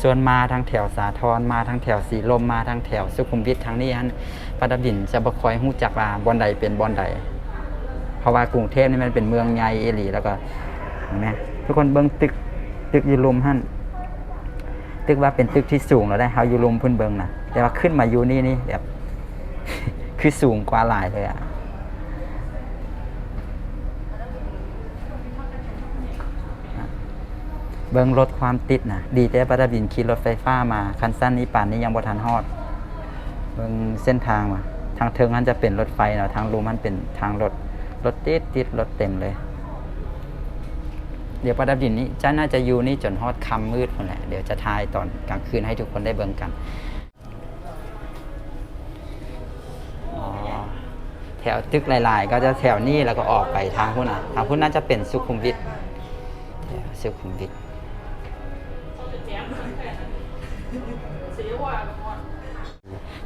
ສ່ວນມາທາງແຖວສາທອນ ມາທາງແຖວສີລົມ ມາທາງແຖວສຸຂຸມວິດ ທາງນີ້ຫັ້ນ ປາດາບິນຈະບໍ່ຄ່ອຍຮູ້ຈັກວ່າບ່ອນໃດເປັນບ່ອນໃດ ເພາະວ່າກຸງເທບນີ້ມັນເປັນເມືອງໃຫຍ່ອີ່ຫຼີ. ແລ້ວກໍ ເຫັນໄໝ ທຸກຄົນເບິ່ງຕຶກ ຕຶກຢູ່ລຸ່ມຫັ້ນ ຕຶກວ່າເປັນຕຶກທີ່ສູງແລ້ວໄດ໋ ເຮົາຢູ່ລຸ່ມພຸ້ນເບິ່ງນະ ແຕ່ວ່າຂຶ້ນມາຢູ່ນີ້ນີ້ແບບ ຄືສູງກວ່າຫຼາຍເລີຍອະ. ເບິ່ງລົດຄວາມຕິດນະ ດີແຕ່ປາດາບິນຂີ່ລົດໄຟຟ້າມາ ຄັນຊັ້ນນີ້ປານນີ້ຍັງບໍ່ທັນຮອດ. ເບິ່ງເສັ້ນທາງວ່າ ທາງເທິງຫັ້ນຈະເປັນລົດໄຟເນາະ ທາງລຸ່ມຫັ້ນເປັນທາງລົດ ລົດຕິດໆ ລົດເຕັມເລີຍ. ດຽວປາດາບິນນີ້ຈະ ໜ້າຈະຢູ່ນີ້ຈົນຮອດຄ່ຳມືດພຸ້ນແຫຼະ ດຽວຈະຖ່າຍຕອນກາງຄືນໃຫ້ທຸກຄົນໄດ້ເບິ່ງກັນ. ອໍ ແຖວຕຶກຫຼາຍໆ ກໍຈະແຖວນີ້ ແລ້ວກໍອອກໄປທາງພຸ້ນນະ ທາງພຸ້ນໜ້າຈະເປັນສຸຂຸມວິດ ສຸຂຸມວິດ.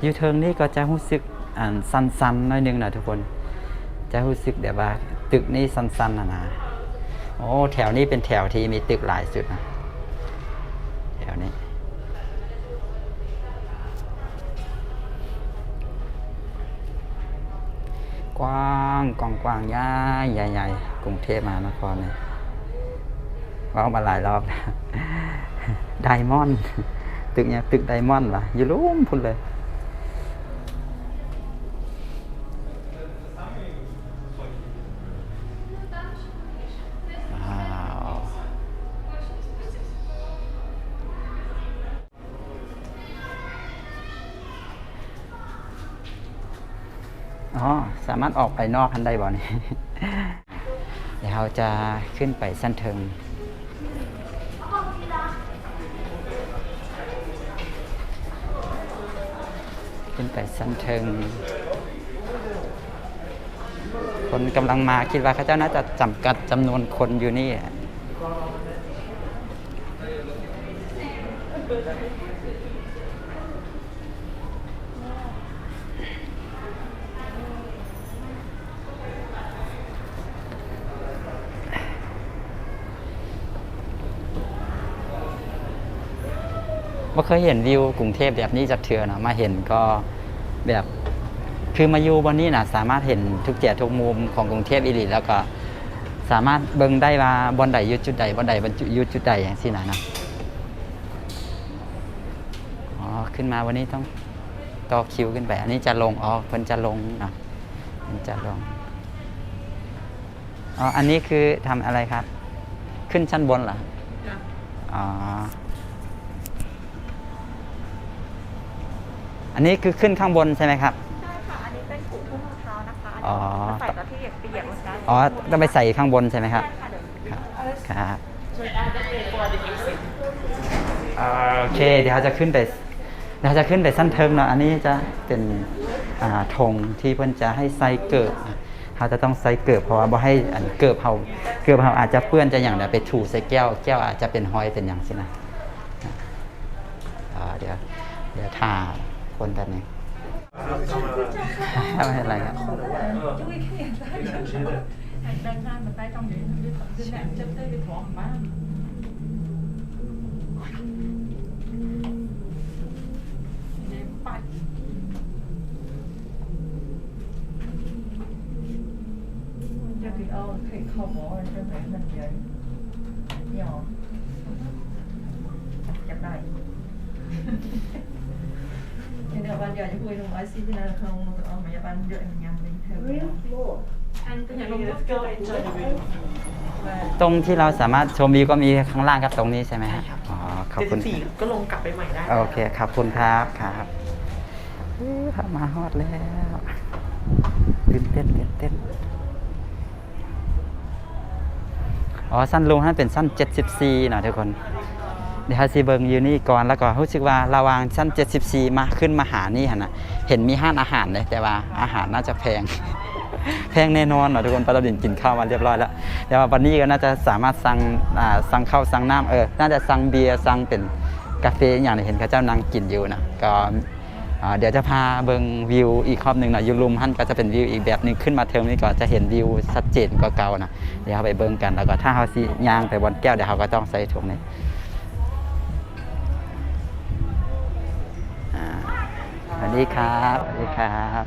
ຢູ່ເທິງນີ້ກໍຈະຮູ້ສຶກ ອັນ ສັ່ນໆ ໜ້ອຍໜຶ່ງນະທຸກຄົນ ຈະຮູ້ສຶກແບບວ່າຕຶກນີ້ສັ່ນໆ ຫັ້ນນະ. ໂອ້ ແຖວນີ້ເປັນແຖວທີ່ມີຕຶກຫຼາຍສຸດນະ ແຖວນີ້. ກວ້າງ ກວ້າງໆ ໃຫຍ່ໆ ໃຫຍ່ໆ ກຸງເທບມະຫານະຄອນນີ້ ເວົ້າມາຫຼາຍລອບແລ້ວ. ໄດມອນ ຕຶກຫຍັງ ຕຶກໄດມອນຫວາ ຢູ່ລຸ່ມພຸ້ນເລີຍ. ວ້າວ. ອໍ ສາມາດອອກໄປນອກຫັ້ນໄດ້ບໍ່ນີ້? ດຽວເຮົາຈະຂຶ້ນໄປຊັ້ນເທິງ ຂຶ້ນໄປຊັ້ນເທິງ. ຄົນກຳລັງມາ, ຄິດວ່າເຂົາເຈົ້າໜ້າຈະຈຳກັດຈຳນວນຄົນຢູ່ນີ້. ບໍ່ເຄີຍເຫັນວິວກຸງເທບແບບນີ້ຈັກເທື່ອເນາະ, ມາເຫັນກໍແບບ ຄືມາຢູ່ບ່ອນນີ້ນະ ສາມາດເຫັນທຸກແຈທຸກມຸມຂອງກຸງເທບອີ່ຫຼີ ແລ້ວກໍສາມາດເບິ່ງໄດ້ວ່າບ່ອນໃດຢູ່ຈຸດໃດ, ບ່ອນໃດຢູ່ຈຸດໃດ ຈັ່ງຊີ້ນະເນາະ. ອໍ ຂຶ້ນມາບ່ອນນີ້ຕ້ອງຕໍ່ຄິວຂຶ້ນໄປ. ອັນນີ້ຈະລົງ, ອໍ ເພິ່ນຈະລົງເນາະ, ເພິ່ນຈະລົງ. ອໍ ອັນນີ້ຄືທຳອະໄລຄັບ? ຂຶ້ນຊັ້ນບົນເຫລອ? ຈ້ະ. ອໍ ອັນນີ້ຄືຂຶ້ນຂ້າງບົນໃຊ່ໄໝຄັບ? ໃຊ່ຄ່ະ, ອັນນີ້ເປັນປູກພື້ນຮອງເທົ້ານະຄະ. ອໍ ອັນນີ້ໃສ່ຕອນທີ່ຢາກໄປຢຽບລົງໄດ້. ອໍ ຕ້ອງໄປໃສ່ຂ້າງບົນໃຊ່ໄໝຄັບ? ໃຊ່ຄ່ະ, ເດີ ຄັບ ຄັບ. ໂອເຄ ດຽວເຮົາຈະຂຶ້ນໄປ ດຽວເຮົາຈະຂຶ້ນໄປຊັ້ນເທິງເນາະ. ອັນນີ້ຈະເປັນ ອ່າ ຖົງທີ່ເພິ່ນຈະໃຫ້ໃສ່ເກີບ. ເຮົາຈະຕ້ອງໃສ່ເກີບ ເພາະວ່າບໍ່ໃຫ້ ອັນ ເກີບເຮົາ ເກີບເຮົາອາດຈະເປື້ອນຈະຫຍັງ ແລ້ວໄປຖູໃສ່ແກ້ວ ແກ້ວອາດຈະເປັນຮອຍເປັນຫຍັງຊີ້ນະ. ອ່າ ດຽວ ດຽວຖ້າຄົນແປັບໜຶ່ງ. ບໍ່ເປັນໄລຄັບ. ຕົງທີ່ເຮົາສາມາດຊົມວິວກໍມີຂ້າງລ່າງກັບຕົງນີ້ໃຊ່ໄໝ? ໃຊ່ ອໍ ຂອບຄຸນ. ເຈັດສິບສີ່ ກໍລົງກັບໄປໃໝ່ໄດ້. ໂອເຄ ຂອບຄຸນຄັບ. ຄັບ ເອີ ເຮົາມາຮອດແລ້ວ. ຕື່ນເຕັ້ນ ຕື່ນເຕັ້ນ. ອໍ ຊັ້ນລຸ່ມຫັ້ນເປັນຊັ້ນເຈັດສິບສີ່ເນາະທຸກຄົນ. ດຽວເຮົາຊິເບິ່ງຢູ່ນີ້ກ່ອນ ແລ້ວກໍຮູ້ສຶກວ່າລະຫວ່າງຊັ້ນເຈັດສິບສີ່ມາ ຂຶ້ນມາຫານີ້ຫັ້ນນະ ເຫັນມີຮ້ານອາຫານເດ້ ແຕ່ວ່າອາຫານໜ້າຈະແພງ ແພງແນ່ນອນເນາະທຸກຄົນ. ປາລາດິນກິນເຂົ້າມາຮຽບຮ້ອຍແລ້ວ ແຕ່ວ່າບັດນີ້ກໍໜ້າຈະສາມາດສັ່ງ ອ່າ ສັ່ງເຂົ້າສັ່ງນ້ຳ ເອີ ໜ້າຈະສັ່ງເບຍ ສັ່ງເປັນກາເຟອີ່ຫຍັງ ເຫັນເຂົາເຈົ້ານັ່ງກິນຢູ່ນະ. ກໍ ອ່າ ດຽວຈະພາເບິ່ງວິວອີກຮອບໜຶ່ງເນາະ. ຢູ່ລຸ່ມຫັ້ນກໍຈະເປັນວິວອີກແບບໜຶ່ງ, ຂຶ້ນມາເທິງນີ້ກໍຈະເຫັນວິວຊັດເຈນກວ່າເກົ່ານະ. ດຽວເຮົາໄປເບິ່ງກັນ ແລ້ວກໍຖ້າເຮົາຊິຍ່າງໄປບ່ອນແກ້ວ ດຽວເຮົາກໍຕ້ອງໃສ່ຖົງນີ້. ອ່າ ສະຫວັດດີຄັບ ສະຫວັດດີຄັບ.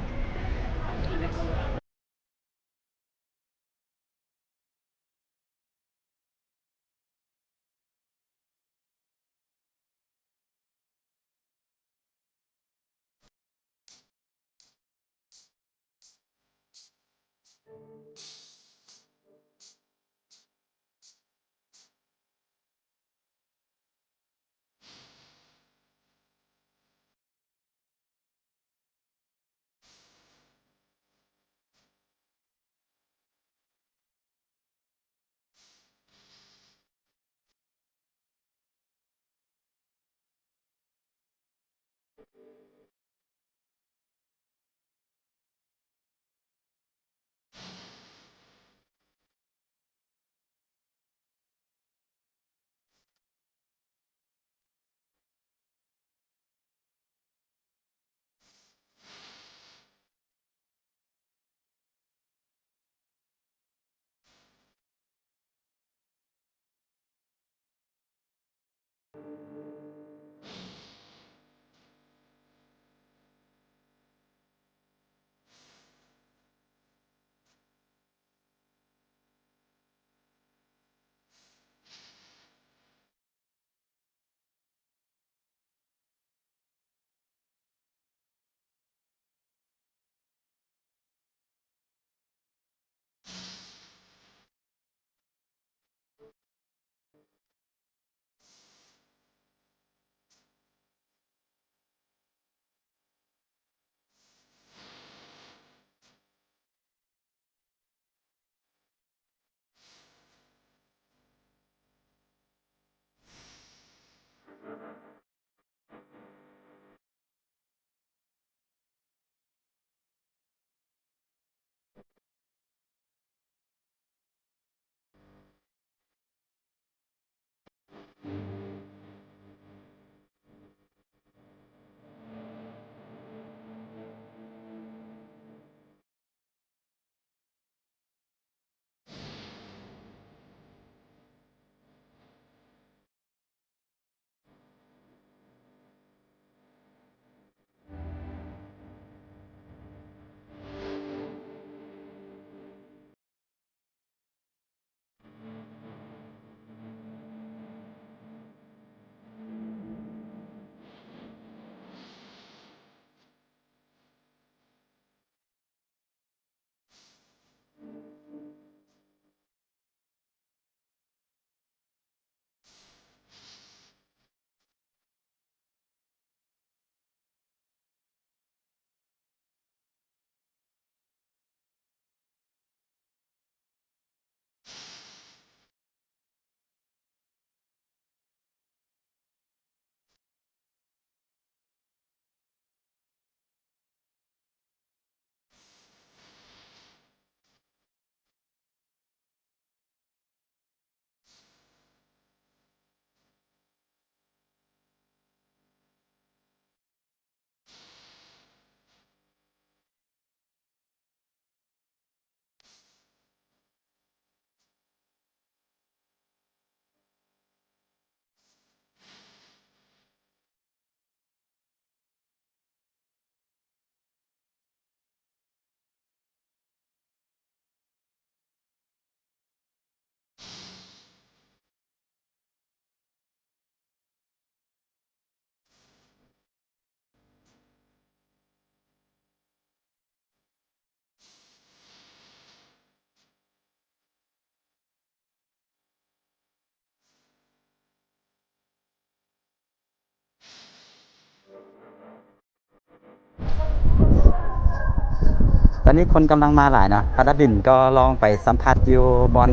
ນີ້ຄົນກຳລັງມາຫຼາຍເນາະ. ພາດາບິນກໍລອງໄປສຳຜັດຢູ່ບ່ອນ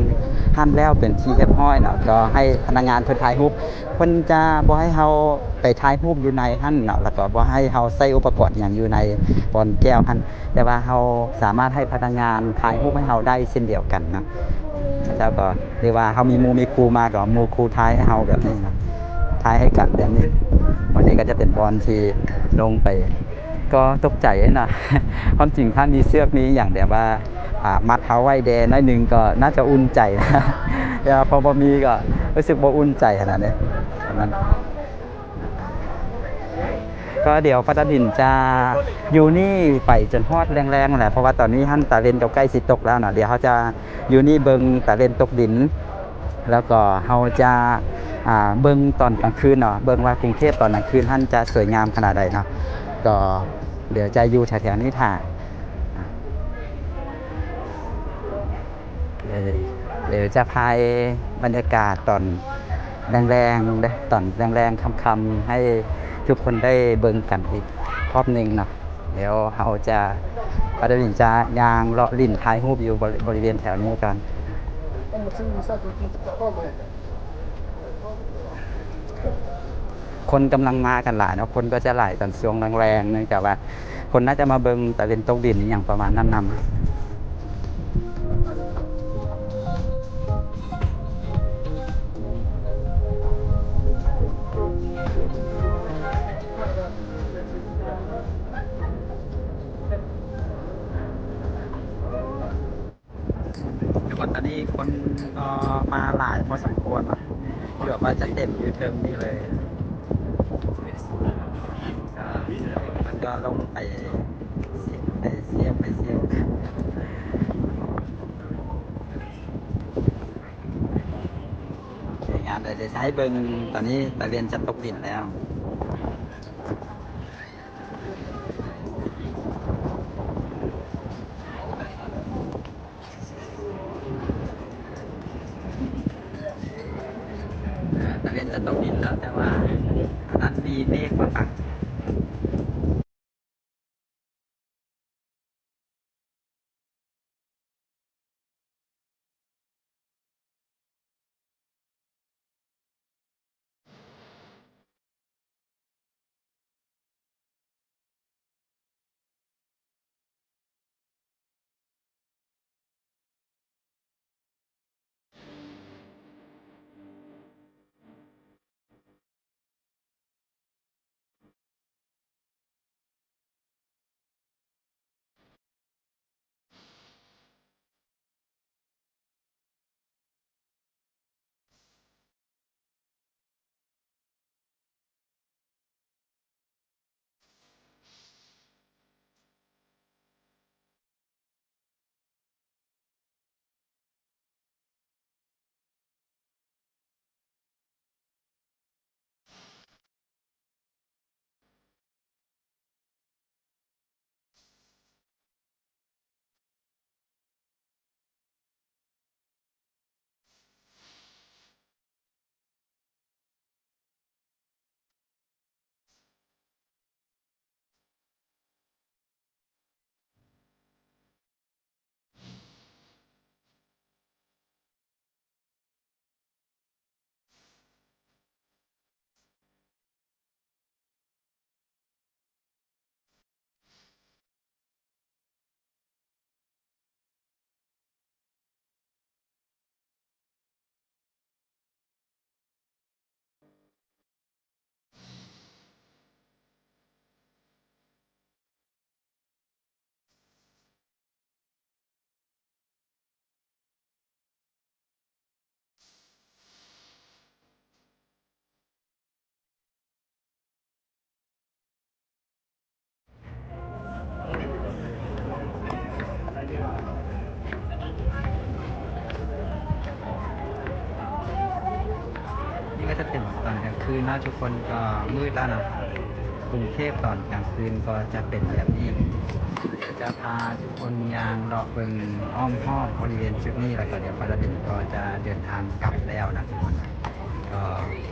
ຫັ້ນແລ້ວເປັນທີ່ຮຽບຮ້ອຍເນາະ, ກໍໃຫ້ພະນັກງານເພິ່ນຖ່າຍຮູບ. ເພິ່ນຈະບໍ່ໃຫ້ເຮົາໄປຖ່າຍຮູບຢູ່ໃນຫັ້ນເນາະ, ແລ້ວກໍບໍ່ໃຫ້ເຮົາໃຊ້ອຸປະກອນຫຍັງຢູ່ໃນບ່ອນແກ້ວຫັ້ນ, ແຕ່ວ່າເຮົາສາມາດໃຫ້ພະນັກງານຖ່າຍຮູບໃຫ້ເຮົາໄດ້ເຊັ່ນດຽວກັນເນາະ. ເຂົາເຈົ້າກໍ ຫຼືວ່າເຮົາມີໝູ່ມີຄູ່ມາ ກໍໝູ່ຄູ່ຖ່າຍໃຫ້ເຮົາແບບນີ້ເນາະ, ຖ່າຍໃຫ້ກັນແບບນີ້. ບ່ອນນີ້ກໍຈະເປັນບ່ອນທີ່ລົງໄປ ກໍຕົກໃຈນະ. ຄວາມຈິງຖ້າມີເຊືອກມີຫຍັງແບບວ່າ ອ່າ ມັດເຮົາໄວ້ແດ່ໜ້ອຍໜຶ່ງກໍໜ້າຈະອຸ່ນໃຈນະ, ແຕ່ວ່າພໍບໍ່ມີກໍຮູ້ສຶກບໍ່ອຸ່ນໃຈຂະໜາດນີ້. ກໍດຽວພາດາບິນຈະຢູ່ນີ້ໄປຈົນຮອດແລງໆແຫຼະ, ເພາະວ່າຕອນນີ້ຫັ້ນຕາເວັນກໍໃກ້ຊິຕົກແລ້ວເນາະ. ດຽວເຮົາຈະຢູ່ນີ້ເບິ່ງຕາເວັນຕົກດິນ ແລ້ວກໍເຮົາຈະ ອ່າ ເບິ່ງຕອນກາງຄືນເນາະ, ເບິ່ງວ່າກຸງເທບຕອນກາງຄືນຫັ້ນຈະສວຍງາມຂະໜາດໃດເນາະ. ກໍດຽວຈະຢູ່ແຖວໆນີ້ຖ້າ ເອີ ດຽວຈະຖ່າຍບັນຍາກາດຕອນແລງໆເດ້, ຕອນແລງໆຄ່ຳໆ ໃຫ້ທຸກຄົນໄດ້ເບິ່ງກັນອີກຮອບໜຶ່ງເນາະ. ດຽວເຮົາຈະ ພາດາບິນຈະຍ່າງເລາະຫຼິ້ນຖ່າຍຮູບຢູ່ບໍລິ ບໍລິເວນແຖວນີ້ກ່ອນ. ຄົນກຳລັງມາກັນຫຼາຍເນາະ, ຄົນກໍຈະຫຼາຍຕອນຊ່ວງແລງໆ ເນື່ອງຈາກວ່າຄົນໜ້າຈະມາເບິ່ງຕາເວັນຕົກດິນອີ່ຫຍັງປະມານນັ້ນນຳ. ແຕ່ວ່າຕອນນີ້ຄົນກໍມາຫຼາຍພໍສົມຄວນ, ເກືອບວ່າຈະເຕັມຢູ່ເທິງນີ້ເລີຍ. ມັນກໍລົງໄປ ໄປຊຽວ ໄປຊຽວ ສວຍງາມເລີຍ. ດຽວຈະໃຫ້ເບິ່ງ ຕອນນີ້ຕາເວັນຈະຕົກດິນແລ້ວ. ຕາເວັນຈະຕົກດິນແລ້ວ, ແຕ່ວ່ານັ້ນມີເມກມາບັງ. ນີ້ກໍຈະເປັນຕອນກາງຄືນເນາະ, ທຸກຄົນກໍມືດແລ້ວເນາະ. ກຸງເທບຕອນກາງຄືນກໍຈະເປັນແບບນີ້. ດຽວຈະພາທຸກຄົນຍ່າງເລາະເບິ່ງອ້ອມຮອບບໍລິເວນຈຸດນີ້ ແລ້ວກໍດຽວພາດາບິນກໍຈະເດີນທາງກັບແລ້ວນະທຸກຄົນ. ກໍ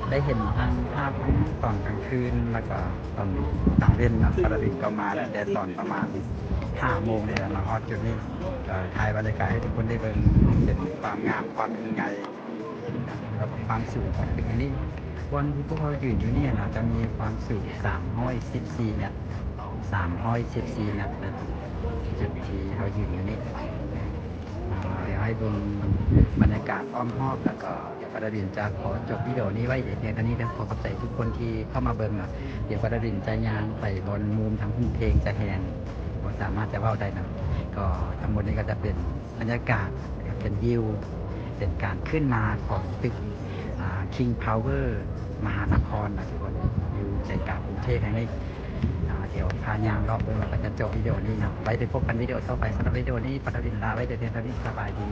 ໄດ້ເຫັນທັງພາບທັງຕອນກາງຄືນ ແລ້ວກໍຕອນກາງເວັນເນາະ. ພາດາບິນກໍມາຕັ້ງແຕ່ຕອນປະມານ ຫ້າໂມງນີ້ລະ ມາຮອດຈຸດນີ້ ເອີ ຖ່າຍບັນຍາກາດໃຫ້ທຸກຄົນໄດ້ເບິ່ງ ເຫັນຄວາມງາມ ຄວາມຍິ່ງໃຫຍ່ ແລ້ວກໍຄວາມສູງຂອງຕຶກນີ້. ບ່ອນທີ່ພວກເຮົາຢືນຢູ່ນີ້ນະ ຈະມີຄວາມສູງສາມຮ້ອຍສິບສີ່ແມັດ ສາມຮ້ອຍສິບສີ່ແມັດນະ ຈຸດທີ່ເຮົາຢືນຢູ່ນີ້. ອ່າ ດຽວໃຫ້ເບິ່ງບັນຍາກາດອ້ອມຮອບ ແລ້ວກໍດຽວປາດາລິນຈະຂໍຈົບວິດີໂອນີ້ໄວ້ພຽງເທົ່ານີ້ເດີ. ຂໍຂອບໃຈທຸກຄົນທີ່ເຂົ້າມາເບິ່ງນະ. ດຽວປາດາລິນຈະຍ່າງໄປບ່ອນມຸມທາງພຸ້ນ ເພງຈະແຮງ ບໍ່ສາມາດຈະເວົ້າໄດ້ນະ. ກໍທັງໝົດນີ້ກໍຈະເປັນບັນຍາກາດ ເປັນວິວ ເປັນການຂຶ້ນມາຂອງຕຶກ ອ່າ ຄິງພາວເວີ ມະຫານະຄອນນະທຸກຄົນ ຢູ່ໃຈກາງກຸງເທບແຫ່ງນີ້. ອ່າ ດຽວພາຍ່າງເລາະເບິ່ງ ແລ້ວກໍຈະຈົບວິດີໂອນີ້ນະ. ໄວ້ໄດ້ພົບກັນວິດີໂອຕໍ່ໄປ. ສຳລັບວິດີໂອນີ້ ປາດາລິນລາໄວ້ແຕ່ພຽງເທົ່ານີ້. ສະບາຍດີ.